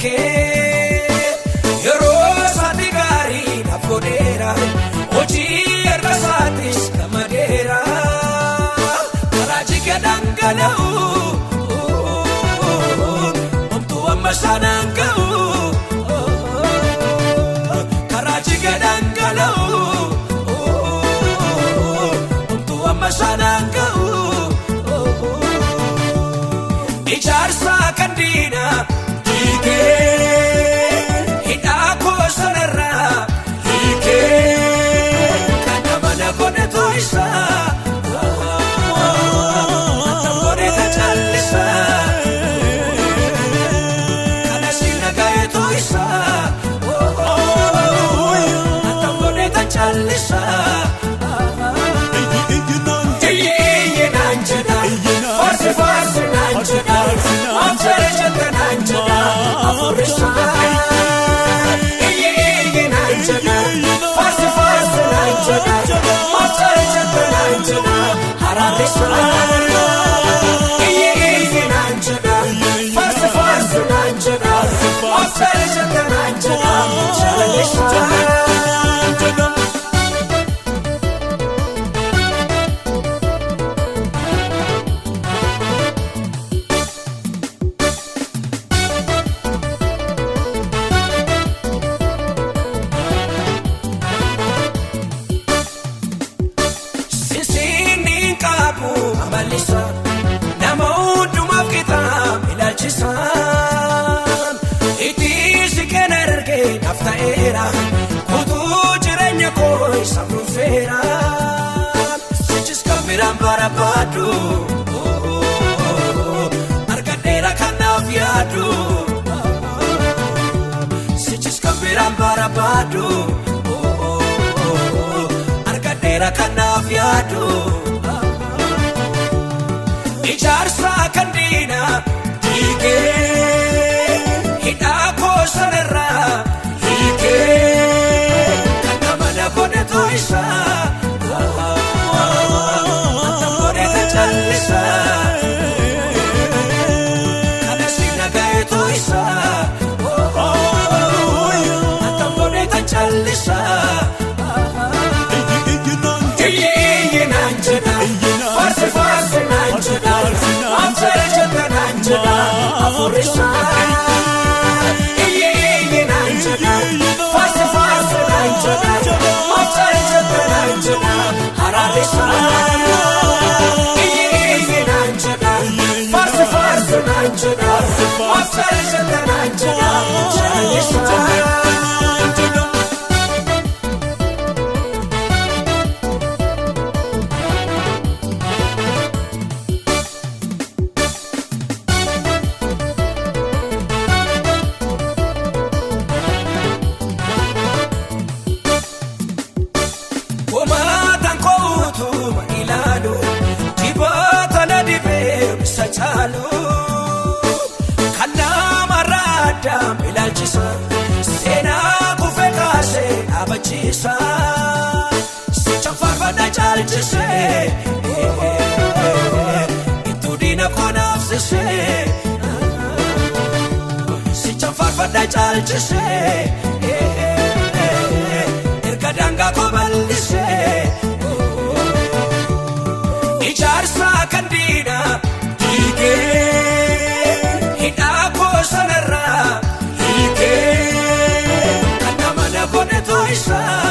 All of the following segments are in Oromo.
beekee yeroo isaatti gaarii naaf godheera hojii erga isaattis gammadeera karaa jiga dhangala'u homtuu amma sanaan ga'u karaa jiga dhangala'u homtuu amma sanaan ga'u. Ijaarsa kan diinaa hiikee hidhaa koo sanarraa hiikee kan nama na godhatu isaa attam godheta callisaa kan asii na ga'etu isaa attam godheta callisaa. Iyyi iyyi naan jedha faarsi faarsi naan jedha maaf jala jetta naan jedha afurri isaa. Iyyi iyyi naan jedha faarsi faarsi naan jedha maaf jala jetta naan jedha haraarri isaa. Iyyi iyyi naan jedha faarsi faarsi naan jedha maaf jala jetta naan jedha jaalalli isaa. Sisiin qabu amalisa nama hundumaaf qixa ilaalchisa. Itti siqeen argee naaf ta'eera kutuu jireenya koo isa dhufeera. Sichis kan biraan barbaadu argadheera kan naaf yaadu. Sichis kan biraan barbaadu. Argadheera kanaaf yaadu. Ijaarsa kan diinaa diigee hidhaa koo sanarraa hiikee kan nama na godhatu isaa attam godheta callisaa kan asii na ga'etu isaa attam godheta callisaa. Iyyi iyyi naan jedha faarsi faarsi naan jedha maaf jala jetta naan jedha afurri isaa. Iyyi iyyi naan jedha faarsi faarsi naan jedha maaf jala jetta naan jedha haraarri isaa. Iyyi iyyi naan jedha faarsi faarsi naan jedha maaf jala jetta naan jedha jaalalli isaa. Komaataan kootu ilaalu dibata na dibee isa caalu kan namarraa addaan ilaalchisa seenaa kufee kaasee dhaabachiisa sicha faarfadha caalchisee ittuu diina koo naafsisee sicha faarfadha caalchisee. Erga daangaa koo bal'isee ijaarsa kan diinaa diigee hidhaa koo sanarraa hiikee kan nama na godhetu isaa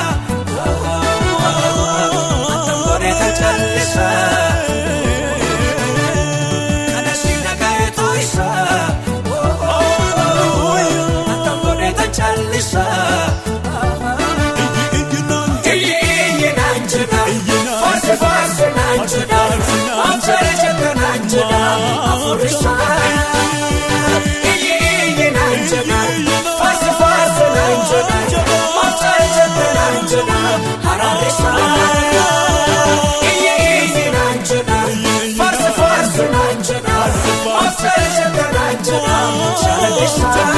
attam godheta callisaa kan asii na ga'etu isaa attam godheta callisaa. Iyyi iyyi naan jedha faarsi faarsi naan jedha maaf jala jetta naan jedha afurri isaa. Iyyi iyyi naan jedha faarsi faarsi naan jedha maaf jala jetta naan jedha haraarri isaa. Iyyi iyyi naan jedha faarsi faarsi naan jedha maaf jala jetta naan jedha jaalalli isaa.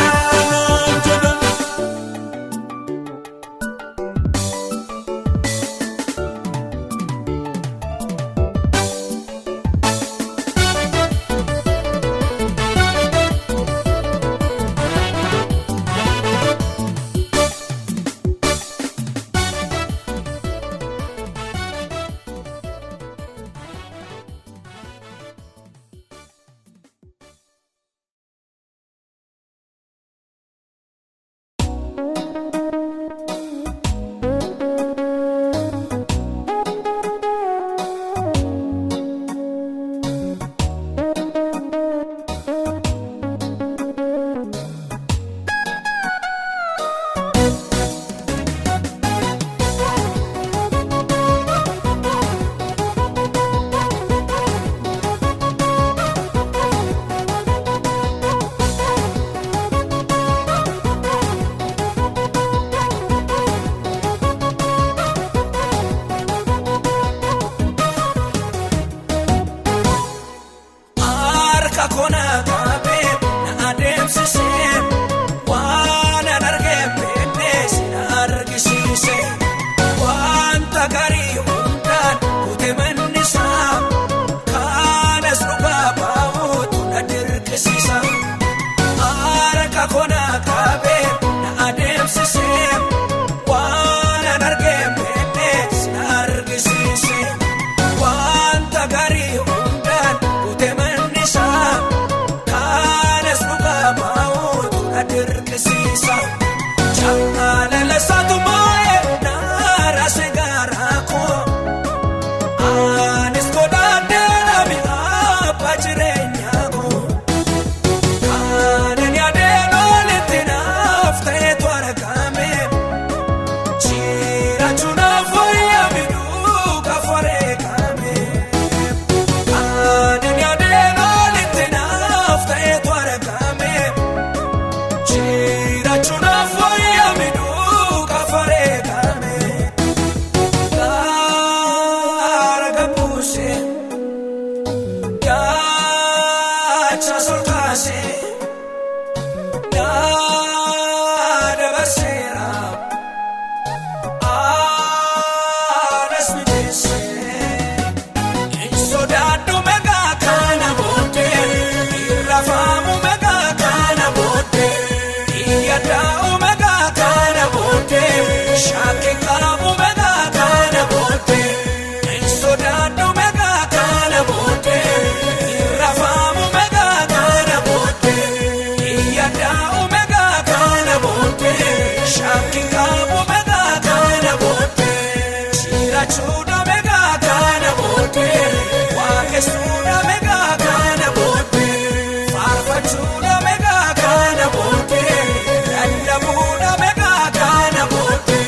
isa. Harka koo qabee na adeemsisee waan an argee beeknee na argisiise. Wanta gaarii hundaan guutee manni isaa kanas dhugaa bahuutu na dirqisiisa. Jaalala isaatu maayee na raase garaa koo. Anis godhadheera mi'a jireenyaa koo. Kanan yaadeen olitti naaf ta'etu argame. Jiraachuu naaf wayyaa miidhuuka wareegame. Kanan yaadeen olitti naaf ta'etu argame. Jiraachuu naaf wayyaa miidhuuka wareegame. Gaara gabuuse gaacha solkaase naa dabarseera anas mijeesse. Sodaadhu meeqa kana booddee irrafaamu meeqa kana booddee yaadaa'u meeqa kana booddee shaakki qabu meeqa kana booddee sodaadhu meeqa kana booddee irrafaamu meeqa kana booddee yaadaa'u meeqa kana booddee shaakki qabu meeqa kana booddee jiraachuudha meeqa kana booddee waaqessuudha meeqa kana booddee faarfachuudha meeqa kana booddee lallabuudha meeqa kana booddee.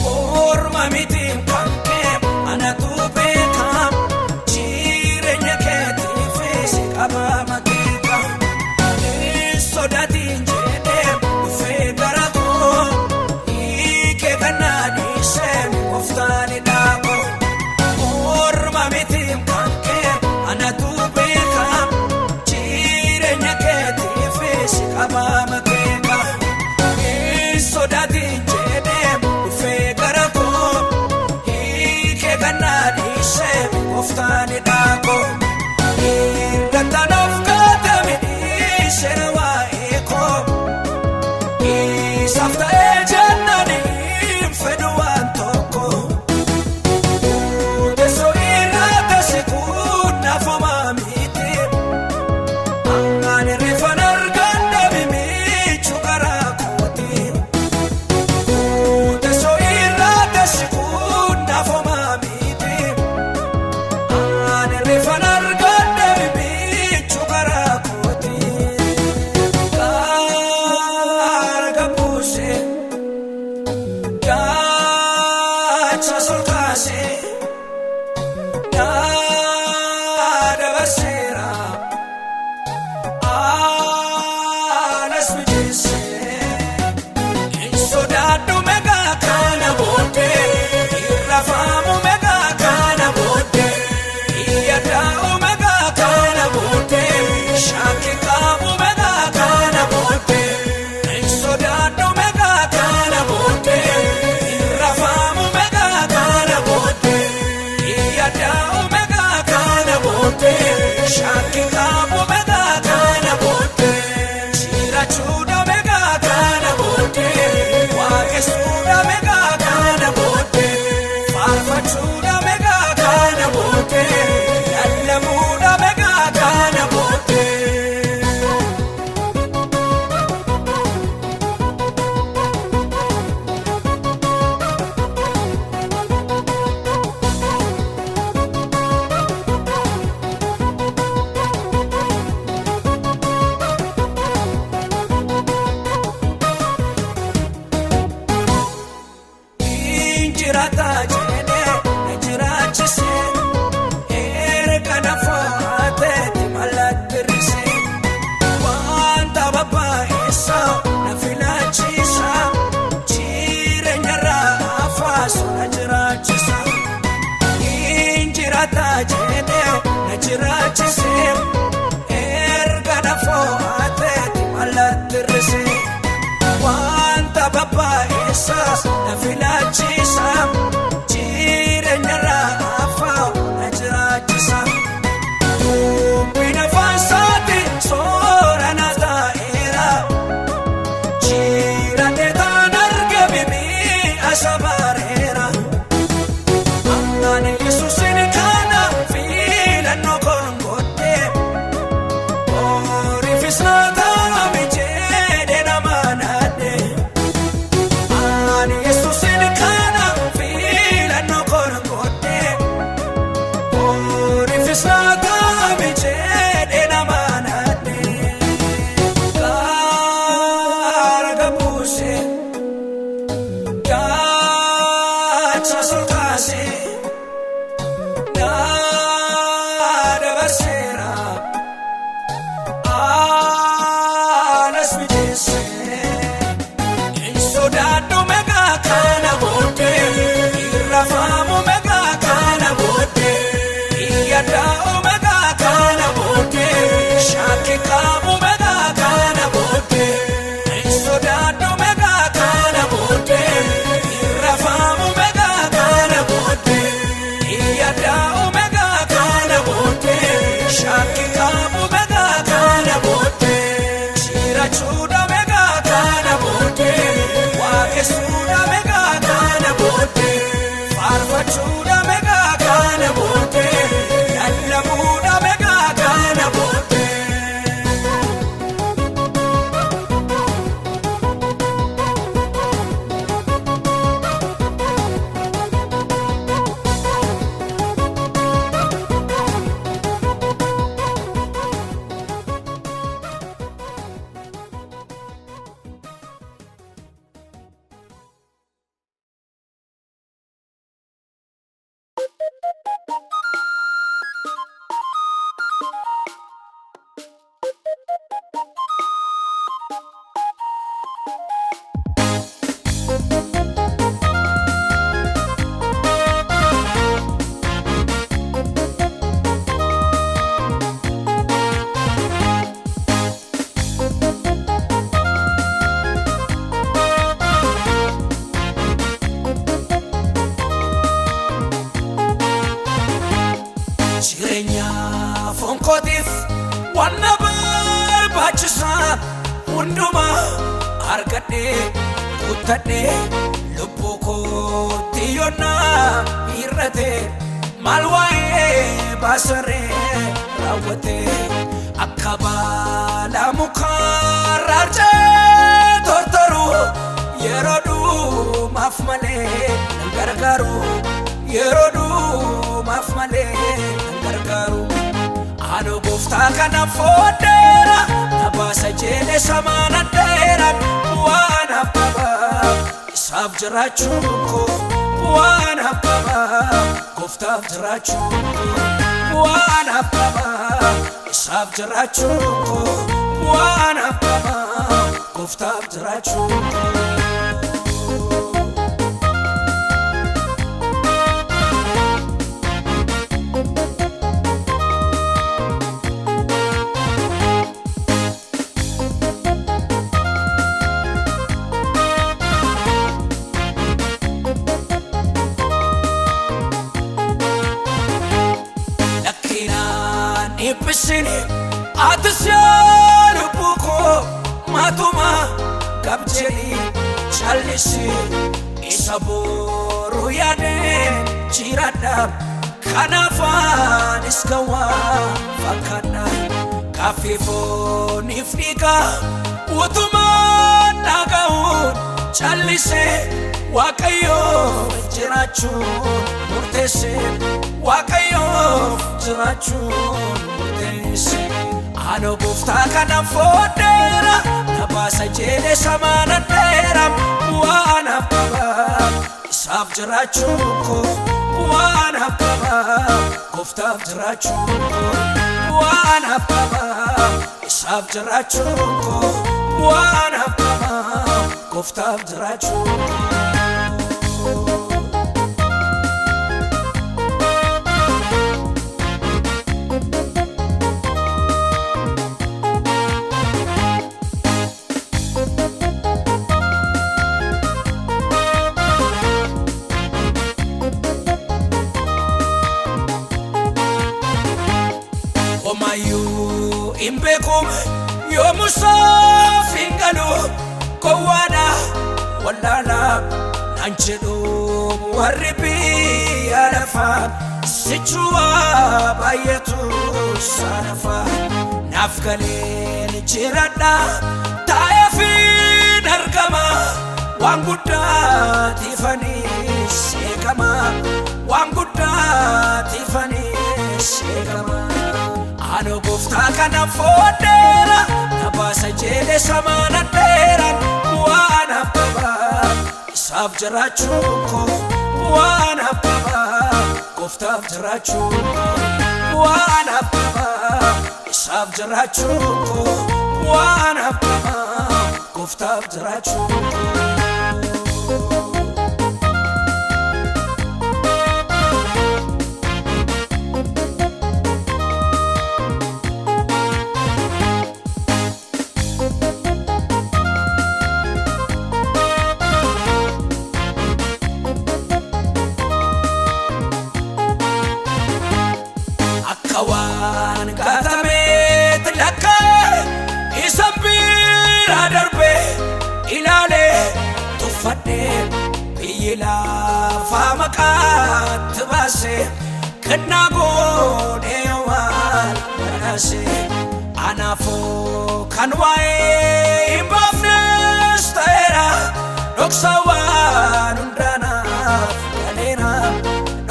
Orma mitiin kan kee anatu beekam jireenya keetiifis qabama keeka sodaatiin jedhee dhufee gara koo hiikee kana dhiisee gooftaan dhaaboo. Orma mitiin kan kee anatu beekam jireenya keetiifis qabama keeka. Sodaatiin jedhee dhufee gara koo hiikee kana dhiisee gooftaan dhaaboo. Irra of gaatame dhiisee waa'ee koo. Isaaf ta'ee jennaan hin fedhu waan tokko. Teessoo irra teesse kun naaf homaa miti. Ani reeffan argaan dhabe michuu karaa kooti. Teessoo irra teesse kun naaf homaa miti. Ani reeffan argaan dhabe michuu karaa kooti. Gaara gabuuse gaacha solkaase naa dabarseera anas mijeesse. Sodaadhu meeqa kana booddee irrafaamu meeqa kana booddee yaadaa'u meeqa kana booddee shaakki qabu meeqa kana booddee sodaadhu meeqa kana booddee irrafaamu meeqa kana booddee yaadaa'u meeqa kana booddee. Lallabuudha meeqa kana booddee lallabuudha meeqa kana booddee. Jireenya foon kootiif waan na barbaachisaa hundumaa argadhee guuttadhee lubbuu kootti yoonnaa hir'ate maal waa'ee baasaree raawwate akka baala mukaa raarjee tortoru yeroo dhumaaf malee nan gargaaru yeroo dhumaaf malee nan gargaaru. Ano gooftaa kana foodheera na baasa jedhe samaana dheera waan qaba isaaf jiraachuun koo waan qaba gooftaaf jiraachuun koo waan qaba isaaf jiraachuun koo waan qaba gooftaaf jiraachuun koo. Lakkinaan dhiphissini atis yaa lubbuu koo maatuma gab jedhi callisi isa boru yaadee jiradha kanaafaanis gawwaa fakkaadha gaaffii fooniif dhiiga utumaan dhaga'uun callisee Waaqayyoof jiraachuun murteesse Waaqayyoof jiraachuun murteesse. Ano gooftaa kana foodheera na baasa jedhe samaana dheera waan qaba isaaf jiraachuun koo waan qaba gooftaaf jiraachuun koo waan qaba isaaf jiraachuun koo waan qaba gooftaaf jiraachuun koo. Homayyuu hin beekum yoomusaaf hin galu gowwaadha wallaala naan jedhu warri biyya lafaa sichuwa baay'eetu saanafa naaf galeen jiradha taa'eefin argama waan guddaa tiifaniis eegama waan guddaa tiifaniis eegama. Ano gooftaa kana foodheera na baasa jedhe samaana dheera waan qaba isaaf jiraachuun koo waan qaba gooftaaf jiraachuun koo waan qaba isaaf jiraachuun koo waan qaba gooftaaf jiraachuun koo. Akka waan gatameet lakkaa'e isa bira darbee ilaalee Maqaatti baasee kennaa godhee waan badhaasee anaafuu kan waa'ee hin baafnes ta'eera dhoksa waan hundaanaaf galeera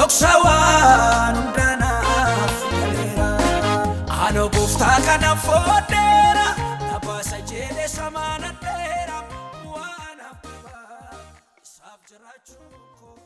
dhoksa waan hundaanaaf galeera anoo gooftaa kana fodheera na baasa jedhee samaana dheera waan abbaa isaaf jiraachuu koo.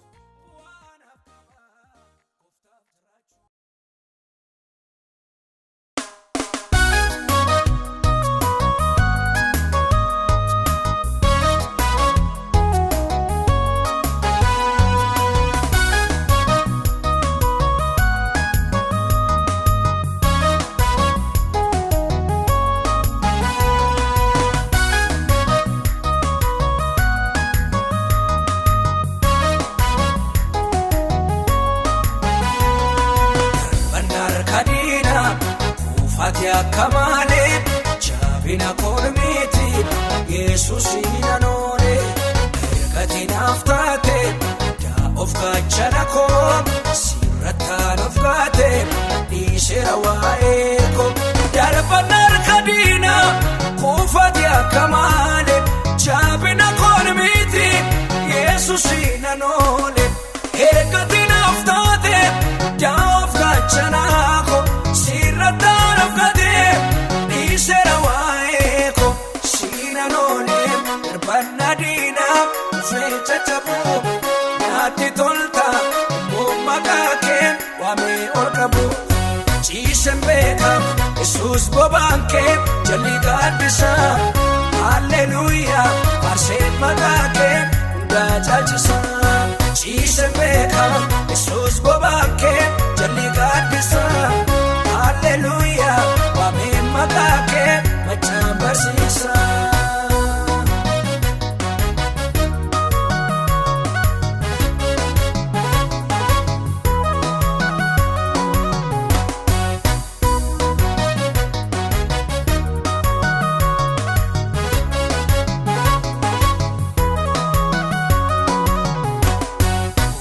Akka malee jabina kormiti Yesuus nanoole ergati naaf taate daa of gaachana koo sirrattaan of gaate dhiiseera waa'ee koo darban harka diinaa kuufate akka malee jabina kormiti Yesuus nanoole ergati naaf taate daa of gaachana koo sirrattaan of gaate. Dhiiseera waa'ee koo siinanoole darbanna diinaa dhufee caccabuu naatti tolta immoo maqaa kee waamee ol qabu ciiseen beeka Yesuus bobaan kee jalli gaaddisa halleluuyaa faarseen maqaa kee hundaa caalchisa ciiseen beeka Yesuus bobaan kee jalli gaaddisa halleluuyaa waamee maqaa kee machaan barsiisa.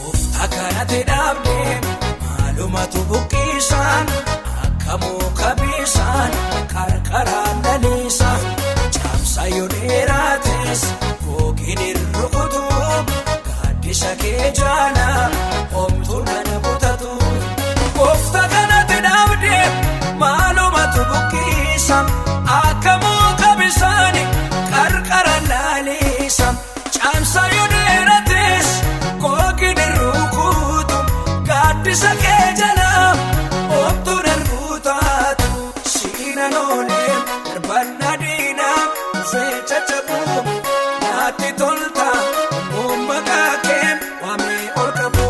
Gooftaa kanatti dhaabdee maalumatu buqqisaan akka muka bisaan qarqaraan laliisa caamsa yoo dheeraates gogiin hin rukutu gaaddisa kee jala homtuu nana butatu. Gooftaa kanatti dhaabdee maalumatu buqqisa akka muka bisaan qarqaraan laliisa caamsa yoo dheeraates gogiin hin rukutu gaaddisa kee jala homtuu nan butatu. Siinanoole darbanna diinaa dhufee caccabuu naatti tolta immoo maqaa kee waamee ol qabu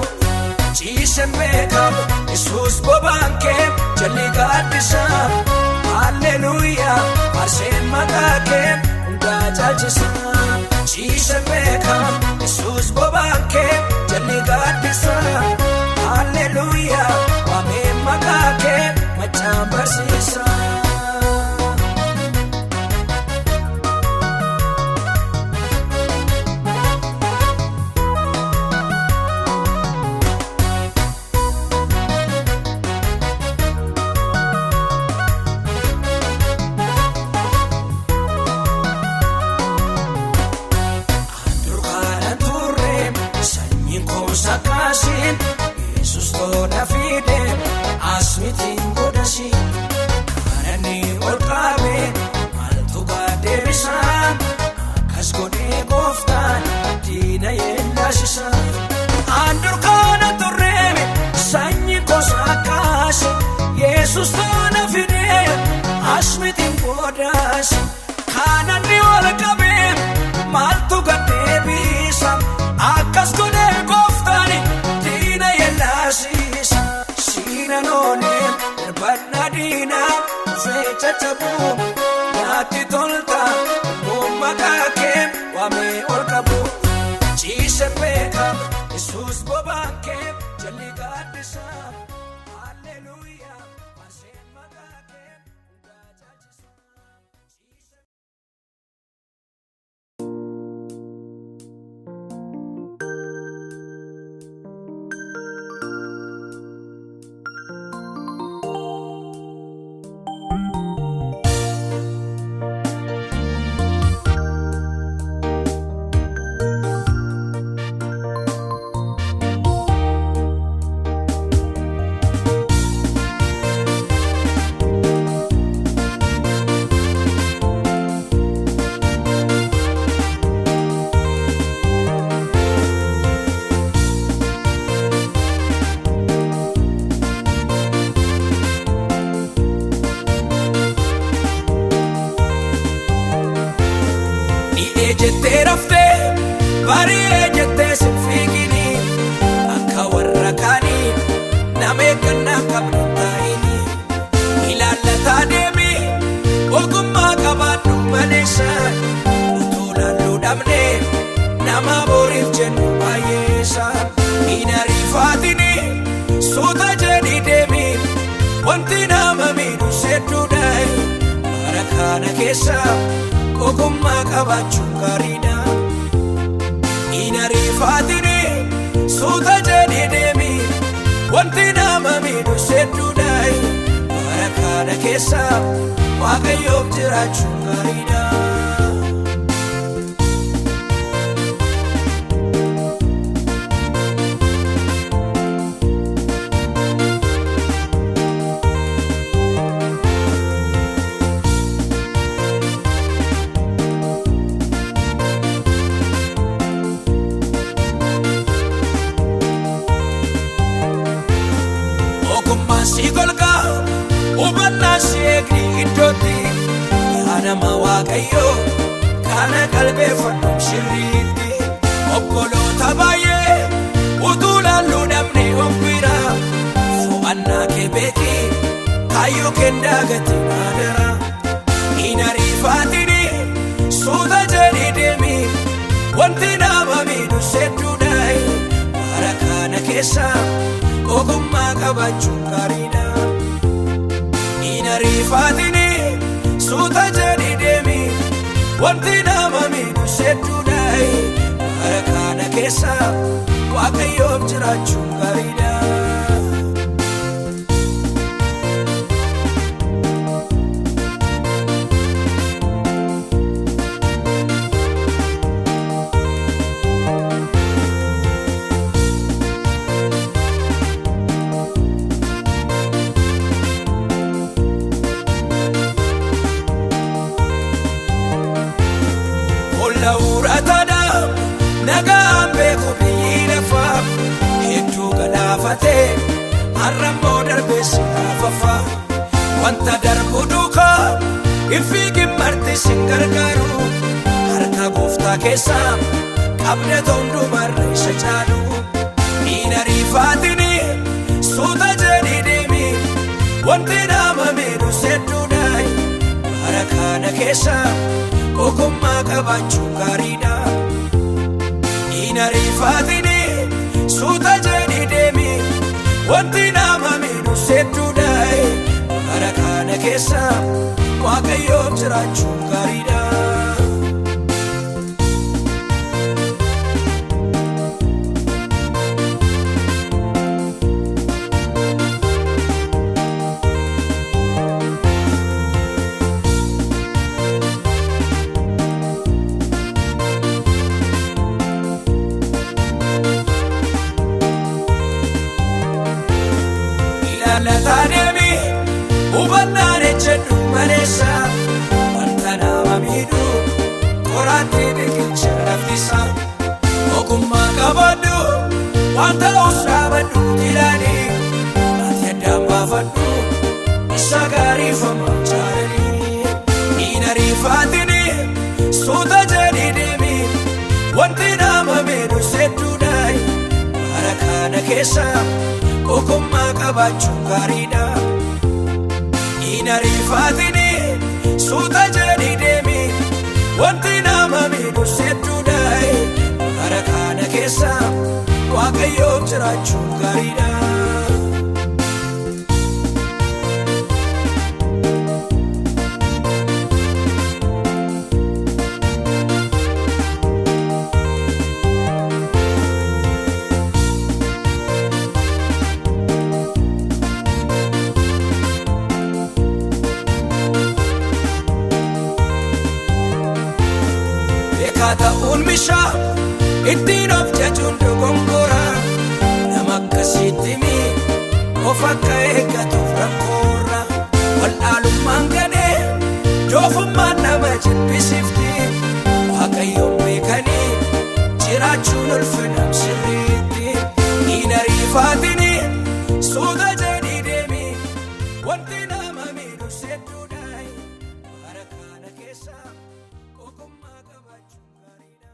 ciiseen beeka Yesuus bobaan kee jalli gaaddisa halleluuyaa faarseen maqaa kee hundaa caalchisa ciiseen beeka Yesuus bobaan kee jalli gaaddisa halleluuyaa waamee maqaa kee machaan barsiisa. Durkaana turre sanyiin koosa kaasiin Yesuus tola fide asmitiin godhasi kananni ol qabe maaltu gaaddeebisaan akkas godhee gooftaan diina yeellaasisa. Durkaana turre sanyiin koosa kaasi Yesuus tola fide asmitiin godhasi kananni ol qabe maaltu gaddeebisa akkas godhee gooftaan diina yeellaasisa. Siinanoole darbanna diinaa dhufee caccabuu naatti tolta immoo maqaa kee waamee ol qabu ciiseen beeka Yesuus bobaan kee jalli gaaddisa halleluuyaa faarseen maqaa kee hundaa caalchisa. Ari'ee jettee sin fiigini akka warra kaanii nama eeggannaa qabdu taa'ini. Ilaallataa deemi ogummaa qabaadhu maleessa utuu laalluu dhabne nama boriif jennu baay'eessa. Hin ariifatini suuta jedhii deemi wanti nama miidhu hedduudha. Bara kana keessa ogummaa qabaachuun gaariidha. Hin ariifatini suuta jedhii deemi wanti nama miidhu hedduudha. Bara kana keessa Waaqayyoof jiraachuun gaariidha. Ogummaan si golgaa hubannaan si eegni iddootti yaa nama Waaqayyoo kana qalbeeffadhu sirriitti. Obboloota baay'ee utuu laalluu dhabne of bira fo'annaa kee beeki kaayyoo kendaa gatii naadara. Hin ariifatini suuta jedhii deemi wanti nama miidhu hedduudha. Bara kana keessa ogummaa qabaachuun gaariidha. Hin ariifatini suuta jedhii deemi wanti nama miidhu hedduudha. Bara kana keessa Waaqayyoof jiraachuun gaariidha. Olla urataadha nagaan beeku biyyi lafaa hedduu galaafatee har'ammoo darbee si gaafafa. Wanta darbu duukaa hin fiigin marti sin gargaaru harka gooftaa keessa qabda hundumarra isa caalu. Hin ariifatini suuta jedhii deemi wanti nama miidhu hedduudha. Bara kana keessa ogummaa qabaachuun gaariidha. Hin ariifatini suuta jedhii deemi wanti nama miidhu hedduudha. Bara kana keessa Waaqayyoof jiraachuun gaariidha. Ilaallataa deemi hubannaan ejjedhu maleessa wanta nama miidhu qoraattii biqilcha laftisa. Ogummaa qabaadhu waan ta'us dhaabadhu ilaali ati addaan baafadhu isa gaariifama jaalali. Hin ariifatini suuta jedhii deemi wanti nama miidhu hedduudha. Bara kana keessa ogummaa qabaachuun gaariidha. Hin ariifatini suuta jedhii deemi wanti nama miidhu hedduudha. Bara kana keessa Waaqayyoof jiraachuun gaariidha. Beekaa ta'uun mishaa ittiin of jajuun dogongora nama akkasiitti mi of akka eeggatuuf rakkoorra. Wallaalummaan gadhee doofummaan nama jibbisiifti Waaqayyoon beekanii jiraachuun ulfinam sirriitti. Hin ariifatini suuta jedhii deemi wanti nama miidhu hedduudha. Bara kana keessa ogummaa qabaachuun gaariidha.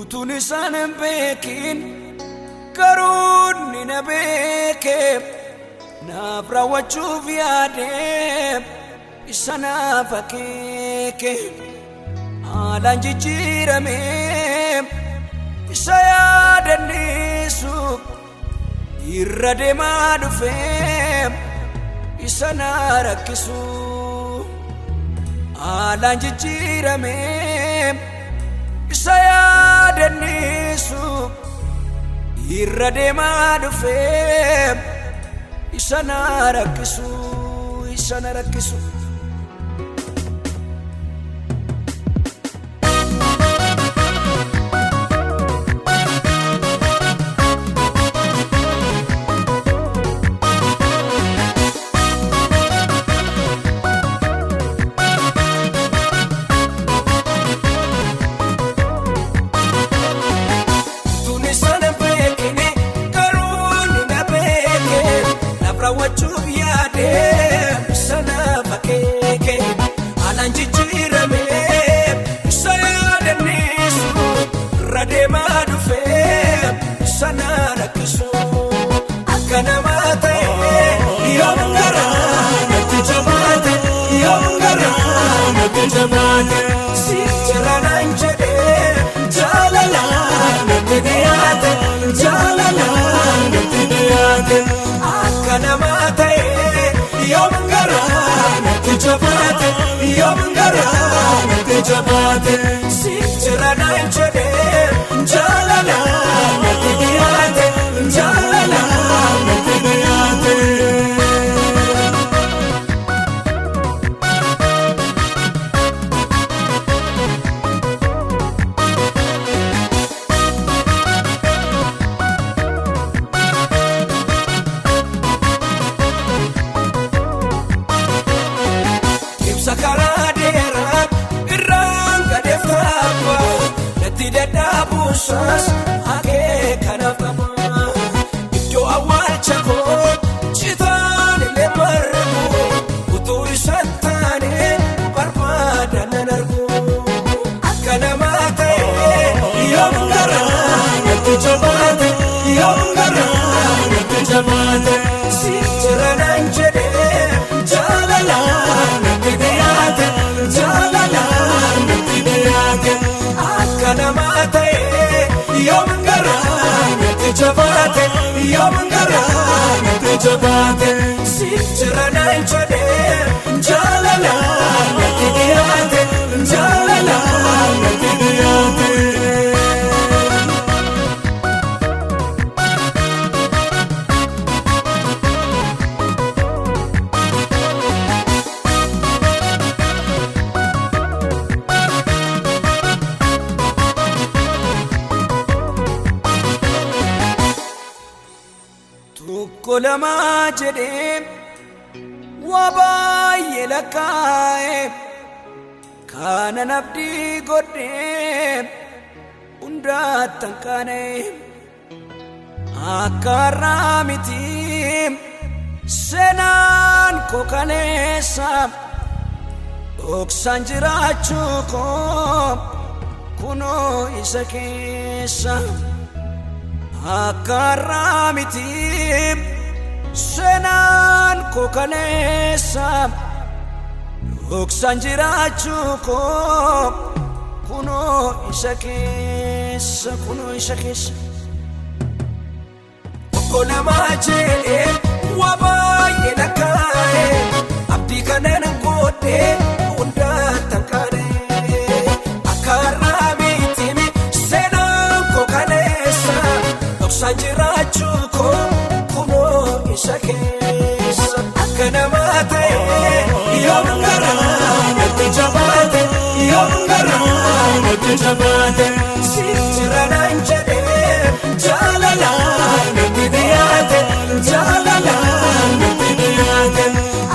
Utuun isaan hin beekin garuu ni na beeke naaf raawwachuuf yaade isa naaf akeeke haalaan jijjiirame isa yaadannisu irra deemaa dhufe isa na rakkisu haalaan jijjiirame isa yaadannisu irra deemaa dhufe isa na rakkisu isa na rakkisu. Tuni sana beekne garuu ni na beeke naaf raawwachuuf yaade isa naaf akeeke haalaan jijjiirame isa yaadannisu irra deemaa dhufe isa na rakkisu akka namaa ta'e yoom garaa natti jabaate yoom garaa natti jabaate siif jira naan jedhe jaalala natti dhiyaate jaalala natti dhiyaate akka namaa ta'e yoom garaa natti jabaate yoom garaa natti jabaate siif jira naan jedhe jaalala natti dhiyaate jaalala natti dhiyaate. Ibsa karaa dheeraa irraan gadeef taapha natti dadhaabuusaas akeekanaaf qaba. Iddoo awwaalcha koo citaan illee margu utuu isaan taane barbaada nan argu. Akka namaa ta'e yoom garaa natti jabaate yoom garaa natti jabaate siif jira naan jedhe jaalala natti dhiyaate jaalala natti dhiyaate akka namaa ta'e yoom garaa natti jabaate yoom garaa natti jabaate siif jira naan jedhe jaalala natti dhiyaate jaalala natti dhiyaate. Tokko lama jedhee waa baay'ee lakkaa'e kanan abdii godhee hundaatti hanqaane akka har'aa miti seenaan koo kaleessa dhoksaan jiraachuu koo kunoo isa keessa. Akka har'aa miti seenaan koo kaleessa dhoksaan jiraachuu koo kunoo isa keessa kunoo isa keessa. Tokko lama jedhee waa baay'ee lakkaa'e abdii kanan godhee hundaatti hanqaane akka har'aa miti seenaan koo kaleessa dhoksaan jiraachuu koo kunoo isa keessa akka namaa ta'e yoom garaa natti jabaate yoom garaa natti jabaate siif jira naan jedhe jaalala natti dhiyaate jaalala natti dhiyaate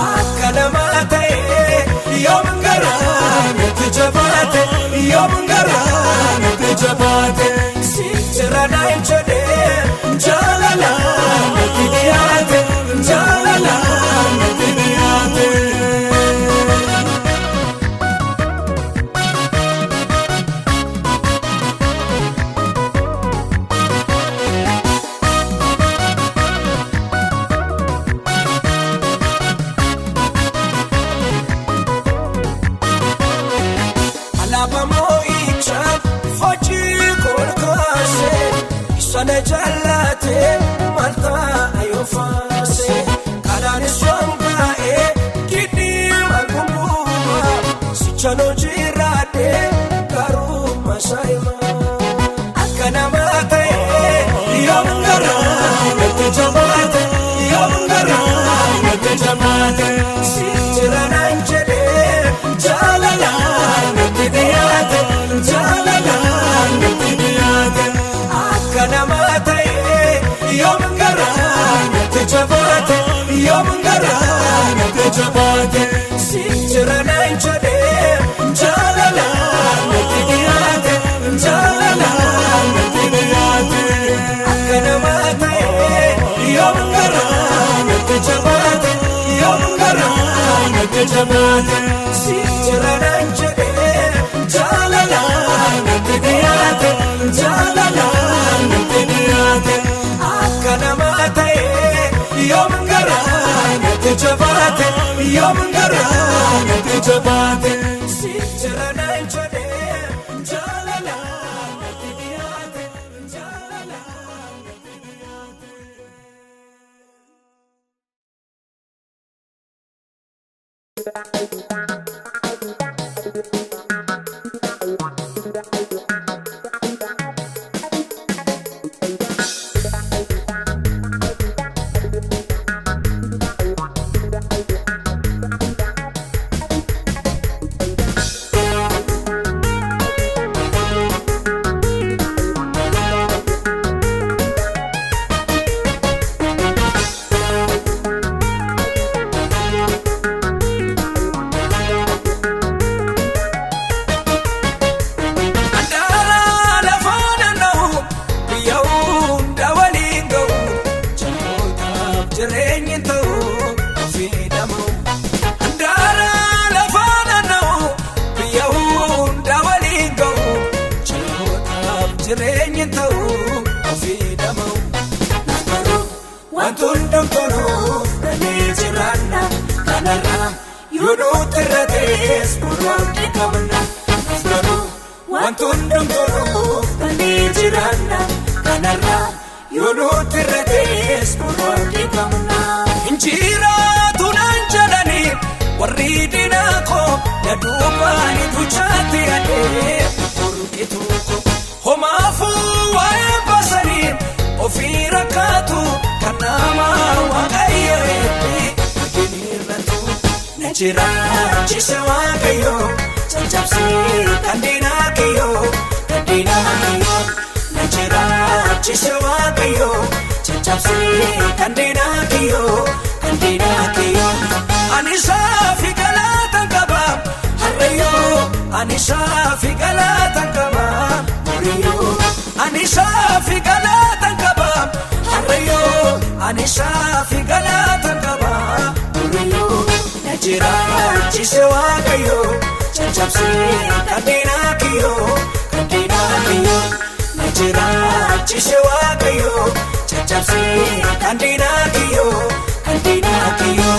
akka namaa ta'e yoom garaa natti jabaate yoom garaa natti jabaate siif jira naan jedhe jaalala natti dhiyaate jaalala natti dhiyaate. Chaloo jiraadhee garuu masaayima. Akka namaa ta'e yoom garaa natti jabaate, yoom garaa natti jabaate. Siif jira naan jedhee jaalalaan natti dhiyaate, jaalalaan natti dhiyaate. Akka namaa ta'e yoom garaa natti jabaate, yoom garaa natti jabaate. Siif jira naan jedhee jaalalaan natti dhiyaate, jaalalaan natti dhiyaate. Akka namaa ta'e yoom garaa natti jabaate, yoom garaa natti jabaate. Siif jira naan jedhee jaalalaan natti dhiyaate, jaalalaan natti dhiyaate. Akka namaa ta'e yoom garaa natti jabaate, yoom garaa natti jabaate. Siif jira naan jedhee jaalalaan natti dhiyaate, jaalalaan natti dhiyaate. Andaara lafaa naanna'u biyya hunda waliin ga'u, jalootaaf jireenyi ta'u ofii dhama'u. Andaara lafaa naanna'u biyya hunda waliin ga'u, jalootaaf jireenyi ta'u ofii dhama'u. Garuu wanti hundumtunuuf galee jiraanna, kanarraa yoo nuti irra ta'es boruuf qabna. Garuu wanti hundumtunuuf galee jiraanna, kanarraa yoo nuti irra ta'es boruuf qabna. Injiraatu naan jedhanii warri diinaa koo, na duubaani tuchaatti adee burqituu koo. Homaafuu waa'ee baasanii ofii rakkaatu, kan nama Waaqayyo eebbi arginirratu. Na jiraachise Waaqayyo, caccabsee kan diinaa kiyyoo, kan diinaa kiyyoo. Na jiraachise Waaqayyo, caccabsee kan diinaa kiyyoo, kan diinaa kiyyoo. Ani saafi galatan qaba harreyyoo, ani saafi galatan qaba horiyyoo. Ani saafi galatan qaba harreyyoo, ani saafi galatan qaba horiyyoo. Na jiraachise Waaqayyo, caccabsee kan diinaa kiyyoo, kan diinaa kiyyoo. Na jiraachise Waaqayyo, caccabsee kan diinaa kiyyoo, kan diinaa kiyyoo.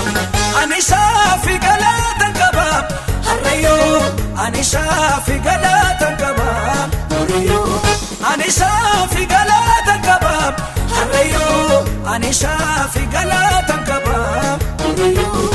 Ani saafi galatan qaba harreyyoo, ani saafi galatan qaba horiyyoo. Ani saafi galatan qaba harreyyoo, ani saafi galatan qaba horiyyoo.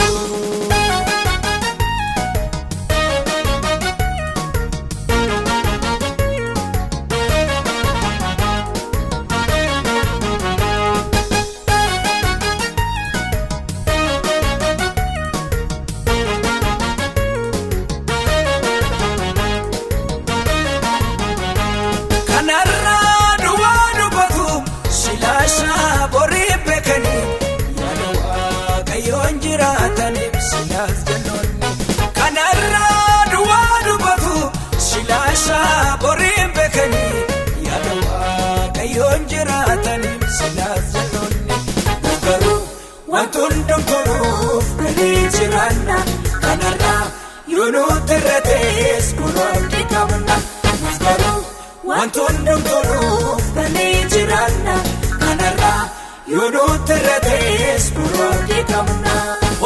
Kanarraa duwwaa dubbatu silaasaa borii beekanii, yaada Waaqayyoon jiraataniif silaas jalloonni. Kanarraa duwwaa dubbatu silaasaa borii beekanii, yaada Waaqayyoon jiraataniif silaas jalloonni. Garuu wanti hundumtunuuf galee jiraanna, kanarraa yoo nuti irra ta'es kunuun qabna. Garuu wanti hundumtunuuf galee jiraanna, kanarraa yoo nuti irra ta'es kunuun qabna.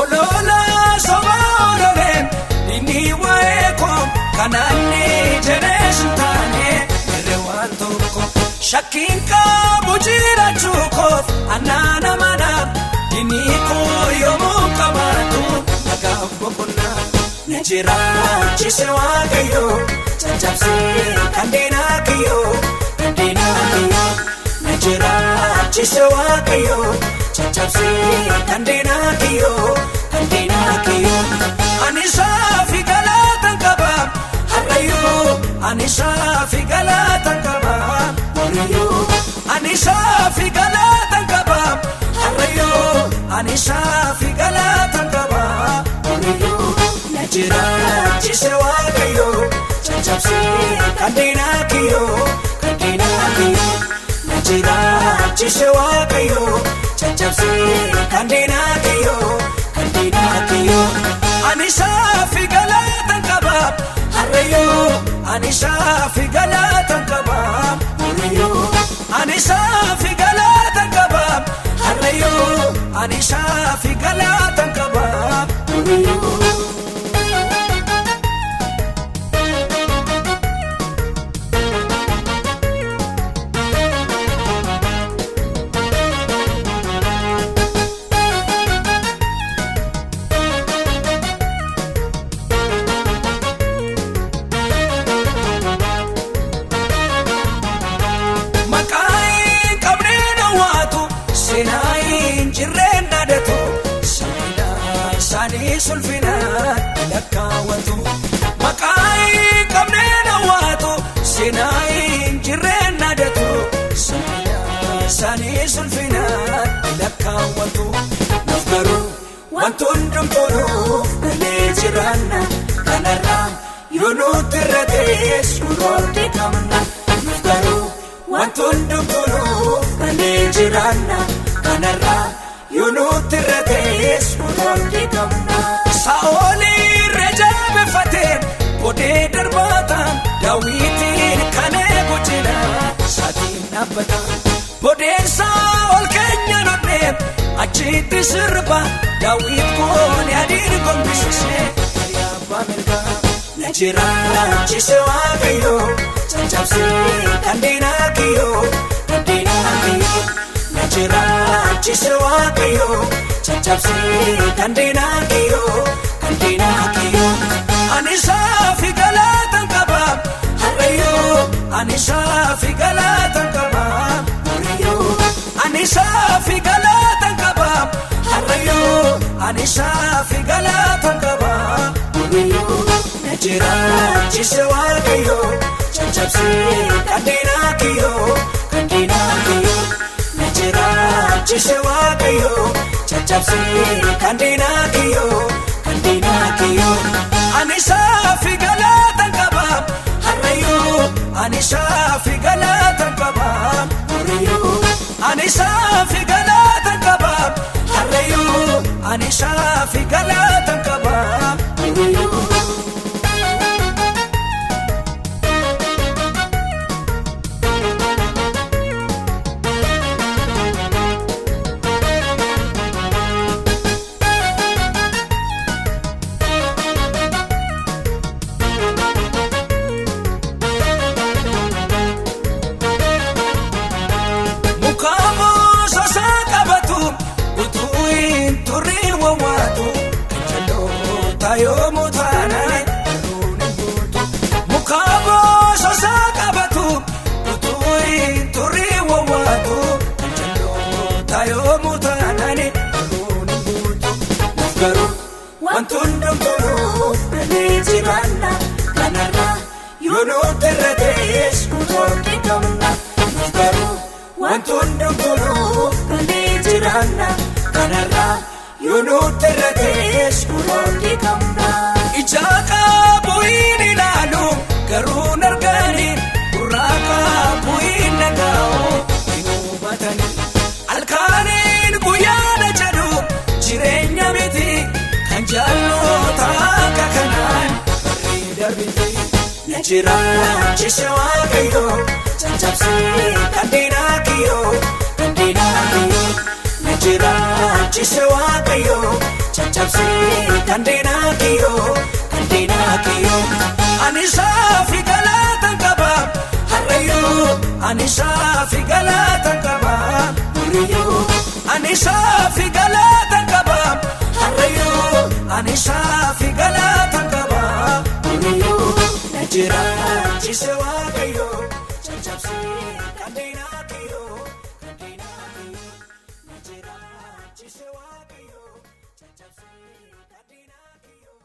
Oloola sobaa ololeen inni waa'ee koo kanaanni jedhee sun taane irre waan tokko. Shakkiin qabu jiraachuu koof annaana manaaf, diinii koo yoomuu qabaatu nagaaf boqonnaa. Na Jiraachise Waaqayyo caccabsee kan diinaa kiyyoo kan diinaa kiyyoo. Na jiraachise Waaqayyo caccabsee kan diinaa kiyyoo kan diinaa kiyyoo. Ani saafi galatan qaba har'ayyuu ani saafi galatan qaba horiyyuu. Ani saafi galatan qaba har'ayyuu ani saafi galatan qaba horiyyuu. Na jiraachise Waaqayyo caccabsee kan diinaa kiyyoo kan diinaa kiyyoo. Na jiraachise Waaqayyo caccabsee kan diinaa kiyyoo kan diinaa kiyyoo. Ani saafi galatan qaba har'ayyuu ani saafi galatan qaba horiyyuu. Ani saafi galatan qaba har'ayyuu ani saafi galatan qaba horiyyuu. Sulfina lakkaawwatu maqaa hin qabneen hawwaatu seenaa hin jirreen dhaadatu seenaa isaanii sulfina lakkaawwatu nuuf garuu wanti hundumtuu nuuf galee jiraanna kanarraa yoo nutti irra ta'es nu roodde qabna nuuf garuu wanti hundumtuu nuuf galee jiraanna kanarraa yoo nutti irra ta'es nu roodde qabna. Saa'olii irra jabeeffatee godhee darbaataan Daawitiin kan eegu jira saatiin dhaabbata. Bodeensaa ol keenya lollee achitti sirba Daawit koon adiin gombisisee abbaa mirgaa. Na jiraachise Waaqayyo caccabsee kan diinaa kiyyoo kan diinaa kiyyoo. Na jiraachise Waaqayyo caccabsee kan diinaa kiyyoo kan diinaa kiyyoo. Ani saafi galatan qaba har'ayyuu ani saafi galatan qaba horiyyuu. Ani saafi galatan qaba har'ayyuu ani saafi galatan qaba horiyyuu. Na jiraachise Waaqayyo caccabsee kan diinaa kiyyoo kan diinaa kiyyoo. Na jiraachise Waaqayyo caccabsee kan diinaa kiyyoo kan diinaa kiyyoo. Ani saafi galatan qaba har'ayyuu ani saafi galatan qaba horiyyuu. Ani saafi galatan qaba har'ayyuu ani saafi galatan qaba horiyyuu. Wanti hundumtuu nuuf galee jiraanna kanarraa yoo nutti irra ta'es nu roodde qabna nuuf garuu wanti hundumtuu nuuf galee jiraanna kanarraa yoo nutti irra ta'es nu roodde qabna. Ija qabu hin ilaalu garuu hin argani gurra qabu hin dhaga'u hin hubatani halkaniin guyyaana jedhu jireenya miti. Jaalota akka kanaan barree darbite. Na jiraachise Waaqayyo caccabsee kan diinaa kiyyoo kan diinaa kiyyoo. Na jiraachise Waaqayyo caccabsee kan diinaa kiyyoo kan diinaa kiyyoo. Ani saafi galatan qaba har'ayyuu ani saafi galatan qaba horiyyuu. Ani saafi galatan qaba har'ayyuu ani saafi galatan qaba. Jiraachise Waaqayyo caccabsee kanneen kiyyoo kanneen kiyyoo. Na jiraachise Waaqayyo caccabsee kanneen kiyyoo.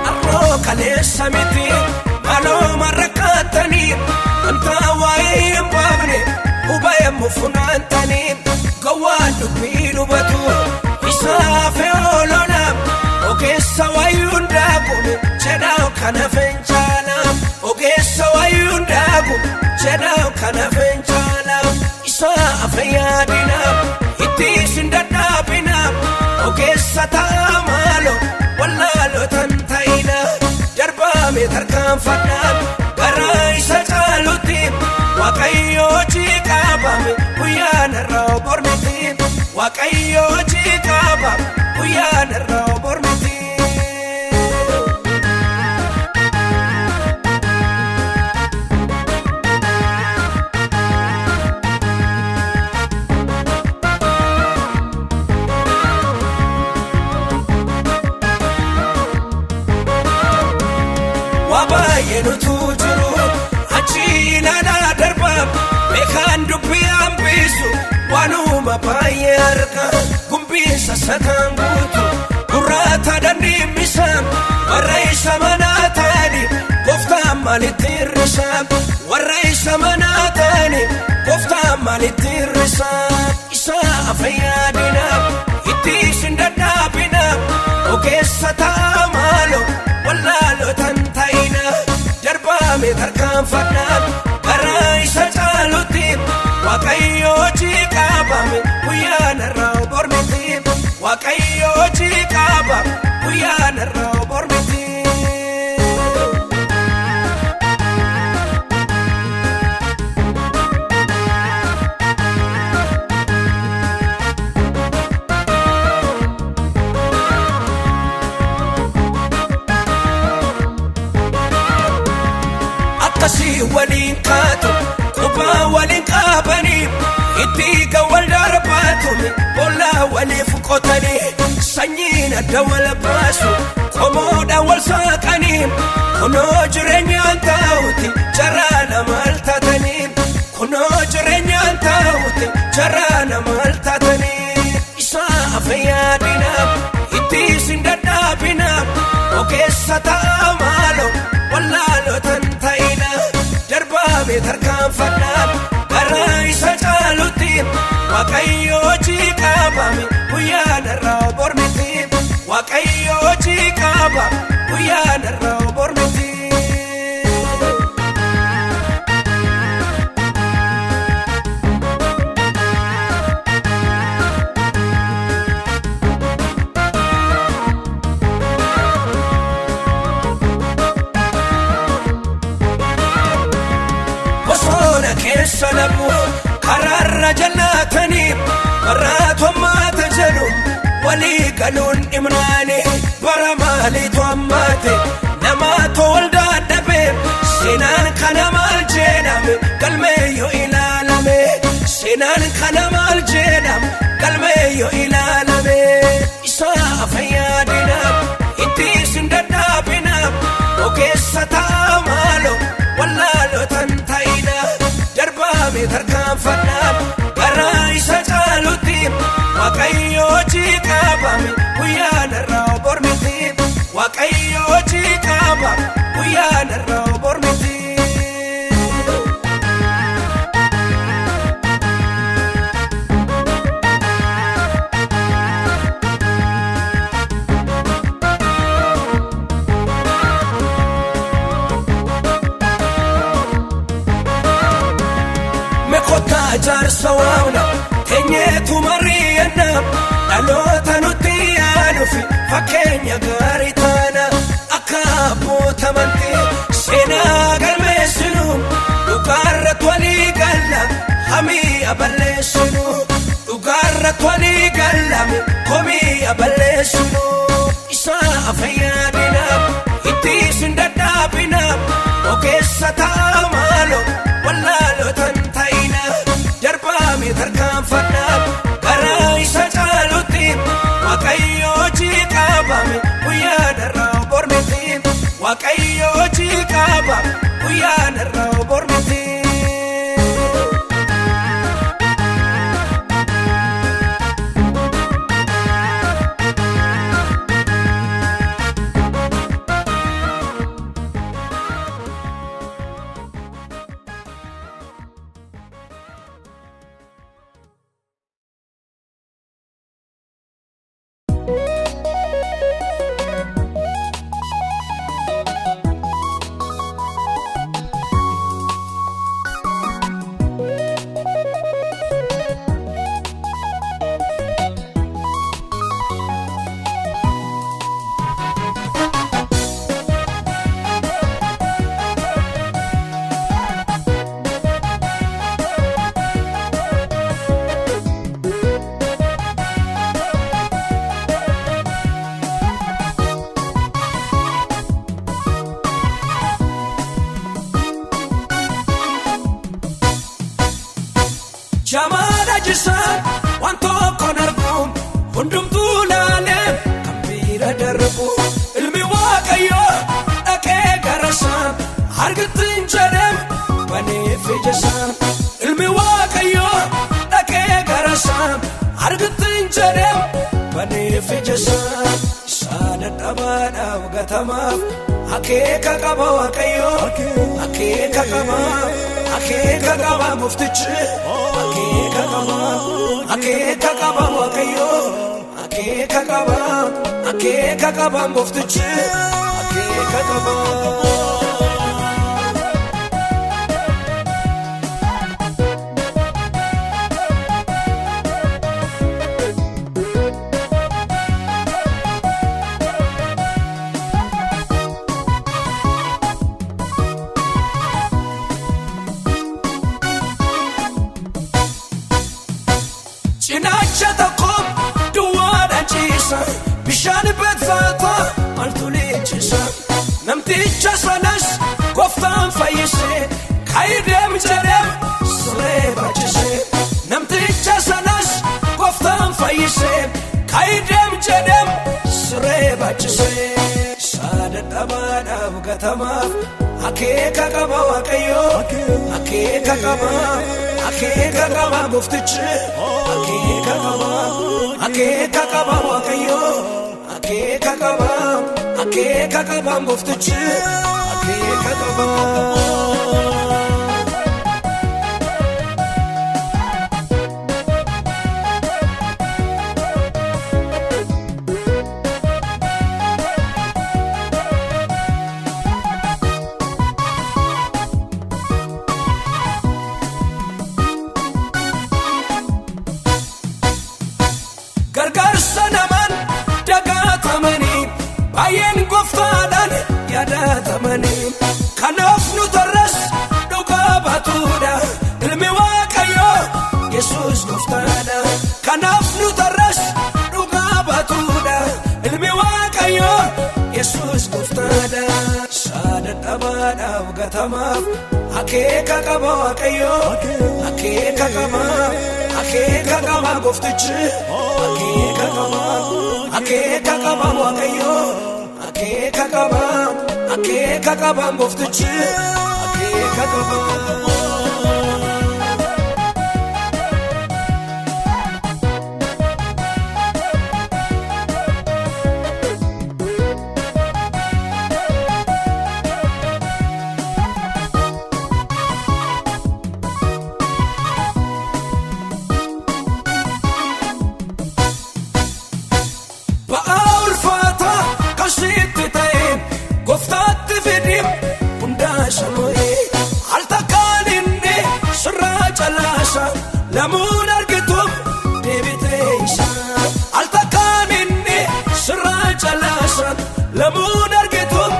Arroo kaleessa miti malooma rakkaatanii wanta waa'ee hin baafne hubamu funaantanii gowwaan dubbii dubatu isaaf oolona ogeessa wayyuun daakume jedhaa kana fenchaala ogeessa wayyuun daaku jedhaa kana fenchaala isaaf yaadina itti isin dadhaabina ogeessa ta'a maaloo wallaaloo ta'ina darbaame tarkaanfadhaa gara isa caalutti Waaqayyo qabame guyyaan irraa bormiti Waaqayyo qabame guyyaan irraa bormiti. Waa baay'ee nutu jiru achi ilaalaa darba beekaan dubbii hambisu waanuma baay'ee arga gumbiisa sakaan guutu gurraata dandeemmisa warra isa manaa ta'ani gooftaan maalitti hir'isa warra isa manaa ta'ani gooftaan maalitti hir'isa isa fayyadina itti isin dadhaabina ogeessa ta'a maaloo wallaaloo ta'ina darbaame tarkaanfadhaa gara isa caalutti Waaqayyo qabame guyyaan irraa bormiti Waaqayyo qabame guyyaan irraa bormiti. Akkasii waliin kaatu qubaa waliin qabanii itti wal darbaatume bollaa waliif qotanii sanyiin adda wal baasu qomoodhaan wal saaqanii kunoo jireenyaan taa'uti jaraa namaal taatanii kunoo jireenyaan taa'uti jaraa namaal taatanii isaa fayyadina itti isin dadhaabina ogeessa ta'a maaloo wallaaloo ta'ina darbaame tarkaanfadhaa gara isa caalutti Waaqayyo qabame guyyaan irraa bormiti Waaqayyo qabame guyyaan irraa bormiti. Bosona keessa lamu karaarra jallaatanii maraatu ammaata jedhu walii galuun dhimnaani bara maaliitu ammaate namaatu wal dadhabe seenaan kana maal jedhame galmee yoo ilaalame seenaan kana maal jedhame galmee yoo ilaalame isaa fayyadina itti isin dadhaabina ogeessa ta'a maaloo wallaaloo ta'ina darbaame tarkaanfadhaa gara isa caalutti Waaqayyo qabame guyyaan irraa bormiti Waaqayyo qabame guyyaan. Jaarsa waamna teenyeetu mari'anna dhaloota nutti yaaduuf fakkeenya gaarii taana akka abboota amantii seenaa galmeessinu dhugaarratti walii galla hamii aballeessinu dhugaarratti walii galla komii aballeessinu isaa fayyaadina itti isin dadhaabina ogeessa ta'a maaloo wallaalootan ta'ina darbaame tarkaanfadhaa karaa isa caalutti waaqayyo hojii qabame guyyaa darraa bormiti waaqayyo hojii qabame guyyaa darraa bormiti. Jamaadha jisaan waan tokkoon argu hundumtuu laalee kan bira darbu ilmi waaqayyoo dhaqee garasaa harkatti hin jedhem baneef ijasaa ilmi waaqayyoo dhaqee garasaa harkatti hin jedhem baneef ijasaa isaa dadhabaadhaaf gatamaaf akeeka qaba waaqayyoo akeeka qaba akeeka qaba gooftichi akeeka qaba akeeka qaba waaqayyoo akeeka qaba akeeka qaba gooftichi akeeka qaba. Cinaacha tokko duwwaadhaan ciisa bishaan beekfaata maaltu leencisa namticha sanas gooftaan fayyise kaayideem jedheem siree baachise namticha sanas gooftaan fayyise kaayideem jedheem siree baachise isaa dadhabaadhaaf gatamaaf akeeka qaba waaqayyoo akeeka qaba akeeka qaba gooftichi akeeka qaba akeeka qaba waaqayyoo akeeka qaba akeeka qaba gooftichi akeeka qaba. Gargaarsa namaan dagatamanii baay'een gooftaadhaan yaadatamanii kanaaf nu tarras dhugaa baatuudha ilmi waaqayyoo Yesuus gooftaadha kanaaf nu tarras dhugaa baatuudha ilmi waaqayyoo Yesuus gooftaadha isaa dadhabaadhaaf gatamaaf akeeka qaba waaqayyoo akeeka qaba akeeka qaba gooftichi akeeka qaba akeeka qaba waaqayyoo akeeka qaba akeeka qaba gooftichi akeeka qaba. Ba'aa ulfaataa kan sitti ta'e gooftaatti fidhi hundaa shamo'e al takkaan inni. Lamuun argituuf deebiteessa altakkaan inni sirraa calaasa lamuun argituuf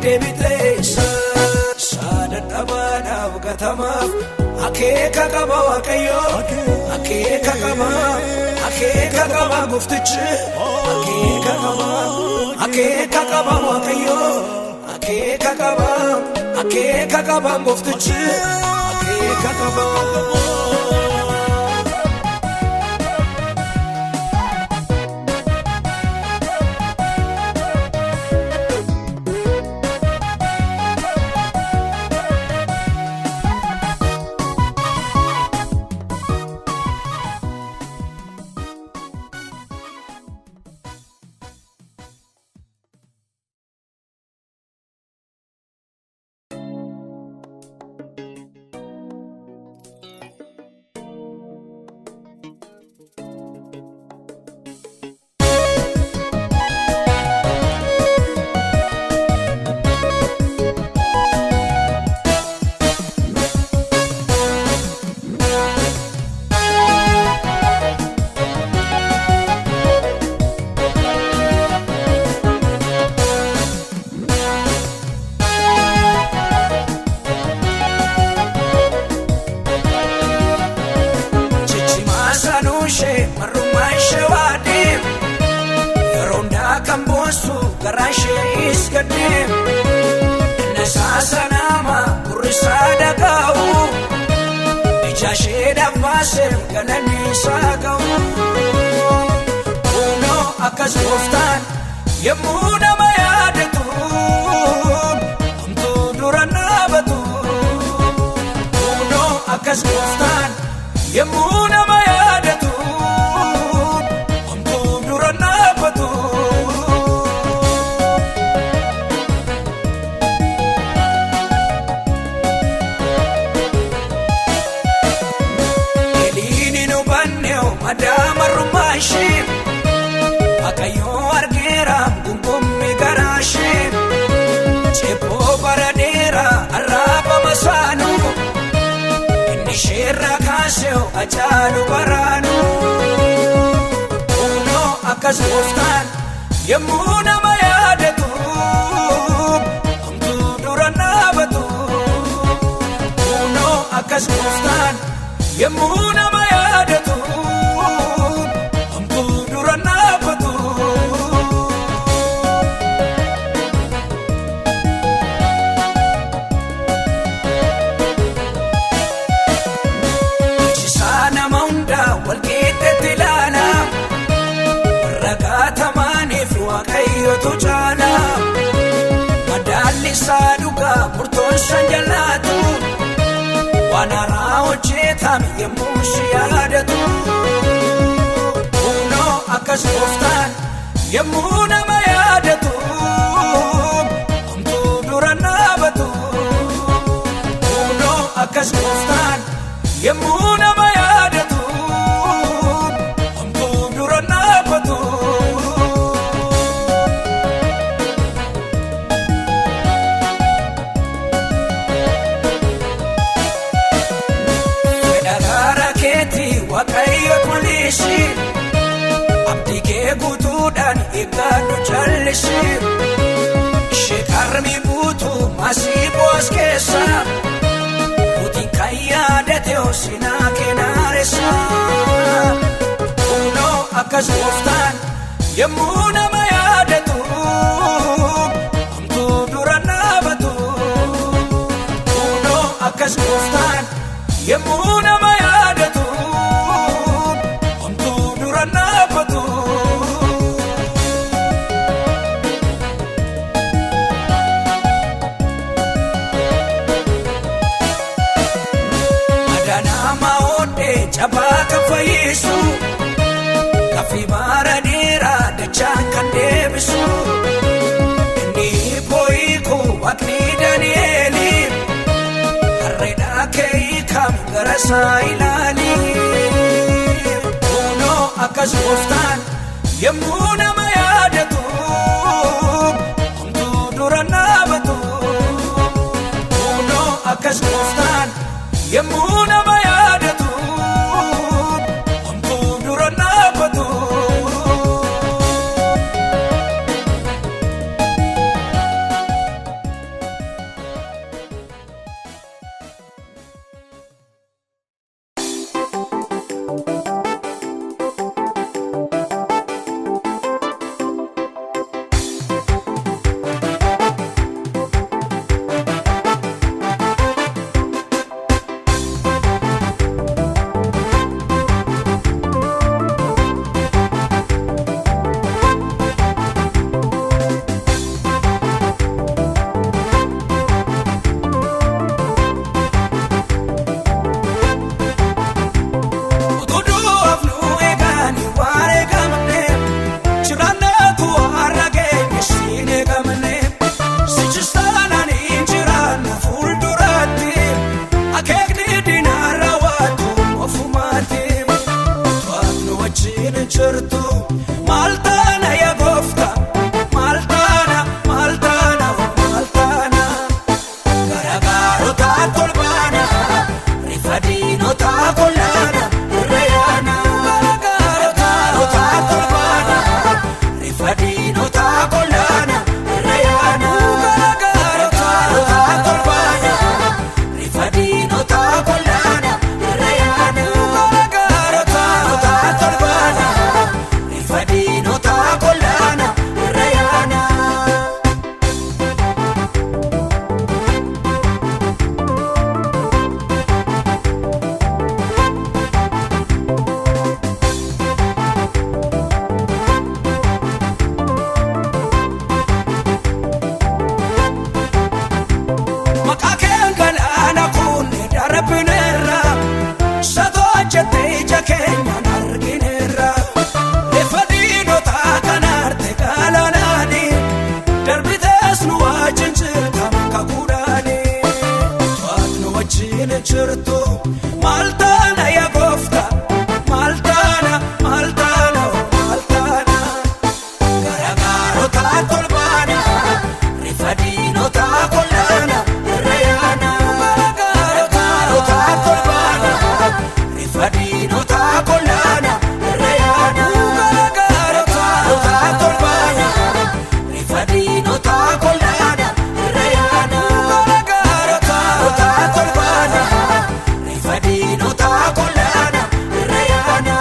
deebiteessa saadadhabaadhaaf gatamaaf akeeka qaba Waaqayyoo akeeka qaba akeeka qaba gooftichi akeeka qaba akeeka qaba Waaqayyoo akeeka qaba akeeka qaba gooftichi akeeka qaba. Yemmuu nama yaadatu homtuu dura dhaabatu kunoo akkas gooftaan yemmuu nama yaadatu homtuu dura dhaabatu. Eliin hin hubanne madaa marrummaa ishee Waaqayyoo argeera gumbummi garaa ishee ceeboo bara dheeraa arraaba masaanu inni isheerraa kaasee ajaalu baraanu kunoo akkas gooftaan yemmuu nama yaadatu homtuu dura dhaabatu kunoo akkas gooftaan yemmuu nama yaadatu. Waaqayyotu caala madaalli isaa dhugaa murtoon san jallaatu waan haaraa hojjetame yemmuu si yaadatu kunoo akkas gooftaan yemmuu nama yaadatu homtuu dura dhaabatu kunoo akkas gooftaan yemmuu nama yaadatu homtuu dura dhaabatu. Waaqayyo tolisi abdii kee guutuudhaan eeggadhu callisi ishee qarmii buutu maasii bo'aas keessa ruutiin kan yaadate hosinaa kennaaressa kunoo akkas gooftaan yemmuu nama yaadatu homtuu dura dhaabatu kunoo akkas gooftaan yemmuu nama yaadatu. Jabaa kan fayyisu kafi bara dheeraa dachaan kan deebisu inni boo'iku waaqni Dani'eeli harreedhaa keeyi kam gara isaa ilaali kunoo akkas gooftaan yemmuu nama yaadatu homtuu dura dhaabatu kunoo akkas gooftaan yemmuu nama yaadatu. Maltana ya gooftaa, Maltana, Maltana, Maltana. Garagaarota tolbaana, rifadiinota kollaana, irreeyana. Garagaarota tolbaana, rifadiinota kollaana, irreeyana. Garagaarota tolbaana, rifadiinota kollaana, irreeyana. Garagaarota tolbaana, rifadiinota kollaana, irreeyana. Maqaa keen galaana kunne darbineerra, satoo jettee ija keenyaan argineerra. Reeffa diinotaa kan aarte galaanaani, darbitees nu wajjin jirta bakka guddaani. To'at nu wajjin jirtu, Maltaana yaa gooftaa, Maltaana, Maltaana, Maltaana. Garagaarota tolbaana, rifadiinota kollaana, irreeyana. Garagaarota tolbaana, rifadiinota kollaana, irreeyana. Garagaarota tolbaana, rifadiinota kollaana, irreeyana. Garagaarota tolbaana, rifadiinota kollaana, irreeyana.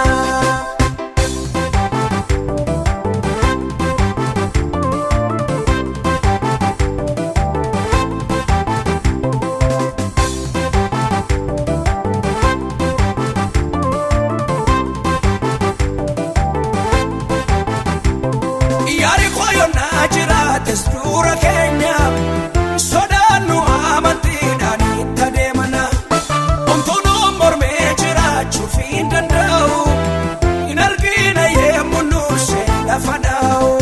Yaari koyonaa jiraates dura keenya, sodaannu amantiidhaan itti adeemana. Omtuun mormee jiraachuuf hin danda'u, hin argina yemmuu nuuse lafa dhaa'u.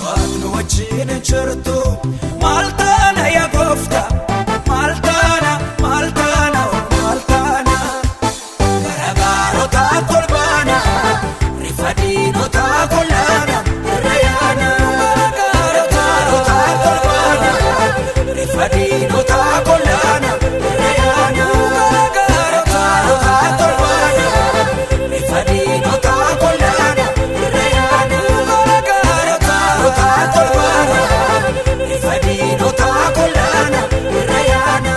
To'at nu wajjin jirtu, Maltaana yaa gooftaa, Maltaana, Maltaana, Maltaana. Garagaarota tolbaana, rifadiinota kollaana, irreeyana. Garagaarota tolbaana, rifadiinota kollaana, irreeyana. Garagaarota tolbaana, rifadiinota kollaana, irreeyana. Garagaarota tolbaana, rifadiinota kollaana, irreeyana.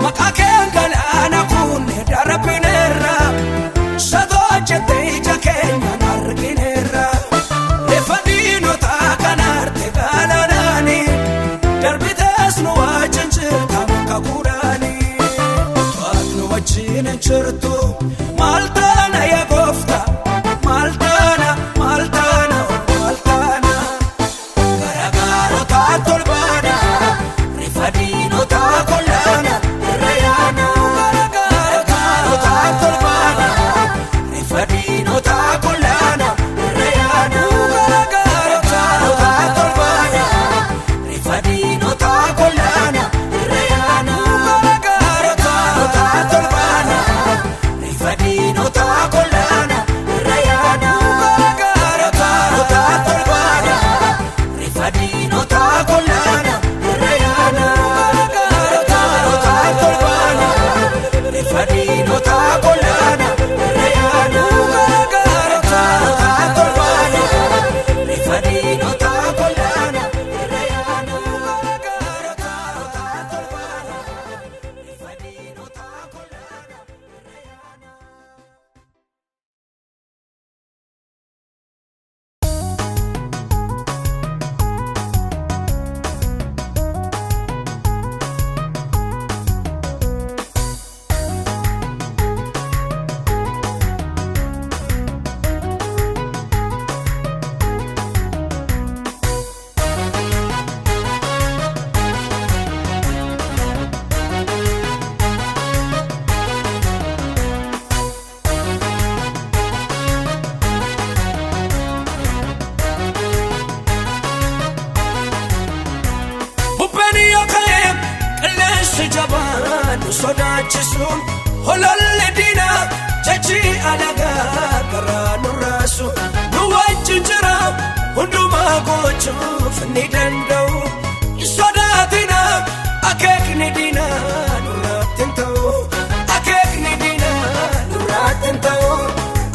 Maqaa keen galaana kunne darbineerra, satoo jettee ija keenyaan argineerra. Reeffa diinotaa kan aarte galaanaani, darbitees nu wajjin jirta bakka guddaani. To'at nu wajjin jirtu, Maltaana yaa gooftaa, Maltaana, Maltaana, Maltaana. Garagaarota tolbaana, rifadiinota kollaana, irreeyana. Garagaarota tolbaana, rifadiinota kollaana, irreeyana. Garagaarota tolbaana, rifadiinota kollaana, irreeyana. Garagaarota tolbaana, rifadiinota kollaana, irreeyana. Garagaarota tolbaana, rifadiinota kollaana, irreeyana. Garagaarota tolbaana, Obsi jabaan nu sodaachisu hololli diinaa jechi alagaa garaa nu raasu nu wajjin jira hundumaa gochuuf ni danda'u hin sodaatina akeekni diinaa nurratti hin ta'u akeekni diinaa nurratti hin ta'u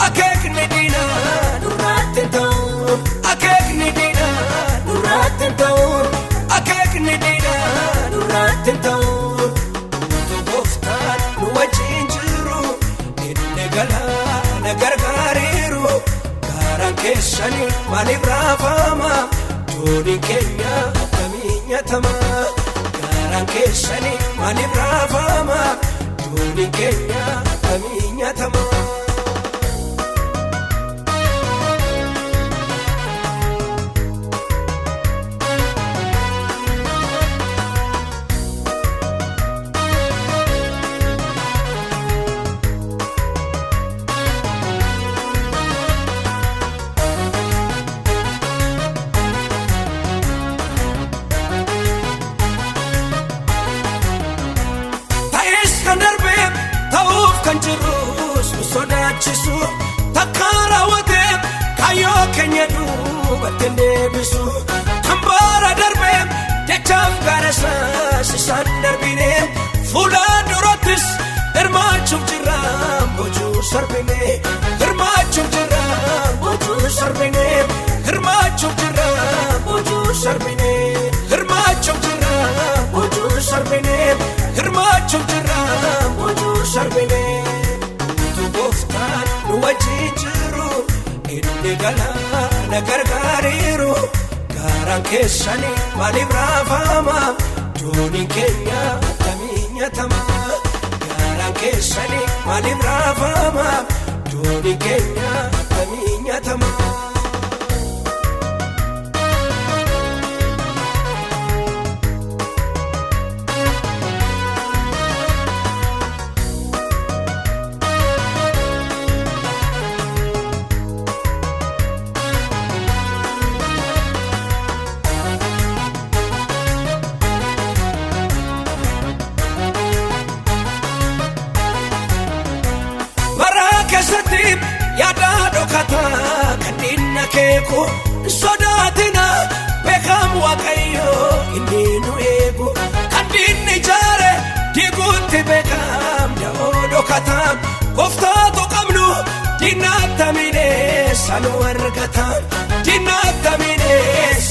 akeekni diinaa nurratti hin ta'u akeekni diinaa nurratti hin ta'u akeekni diinaa nurratti hin ta'u. Gooftaan nu wajjin jiru inni galaana gargaareeru gaaraan keessanii maaliif raafama dooniin keenya akkamiin nyaatama gaaraan keessanii maaliif raafama dooniin keenya akkamiin nyaatama. Ta'es kan darbee ta'uuf kan jirus nu sodaachisu takka raawwatee kaayyoo keenya duubatti hin deebisu kan bara darbee jechaaf gaara isaas isaan darbine fuula durattis hirmaachuuf jirra boojuu sarbine hirmaachuuf jirra boojuu sarbine hirmaachuuf jirra boojuu sarbine hirmaachuuf jirra boojuu sarbine hirmaachuuf jirra boojuu sarbine. Utuu gooftaan nu wajjin jiru inni galaana gargaareeru gaaraan keessanii maaliif raafama dooniin keenya akkamiin nyaatama gaaraan keessanii maaliif raafama dooniin keenya akkamiin nyaatama. Bara keessatti yaada dhokataa kan diinna keeku sodaatina beekamu waaqayyo inni nu eegu kan diinni ijaare diiguutti beekam da'oo dhokataa gooftaatu qabnu diinna attamine sanu argata diinna attamine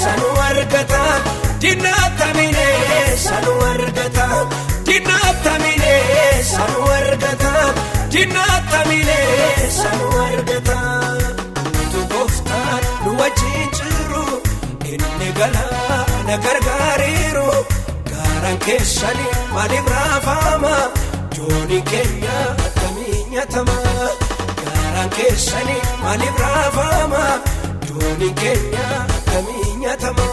sanu argata diinna attamine sanu argata diinna attamine sanu argata diinna attamine sanu argata. Utuu gooftaan nu wajjin jiru inni galaana gargaareeru gaaraan keessanii maaliif raafama dooniin keenya akkamiin nyaatama gaaraan keessanii maaliif raafama dooniin keenya akkamiin nyaatama.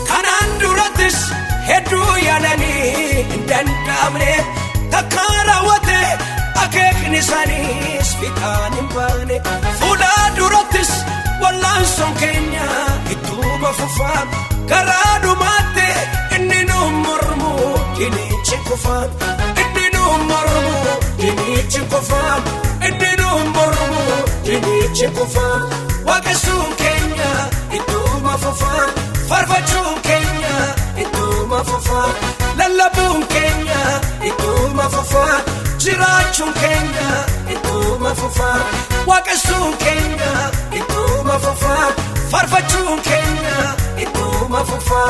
Kanaan durattis hedduu yaalanii hin danda'amne takka raawwate akeekni isaaniis fixaan hin baane fuula durattis wallaansoon keenya ittuma fufaa garaa dhumaatti inni nu mormu diinichi kufaa inni nu mormu diinichi kufaa inni nu mormu diinichi kufaa waaqessuun keenya ittuma fufaa faarfachuun keenya ittuma fufaa lallabuun keenya ittuma fufaa jiraachuun keenya ittuma fufaa waaqessuun keenya ittuma fufaa faarfachuun keenya ittuma fufaa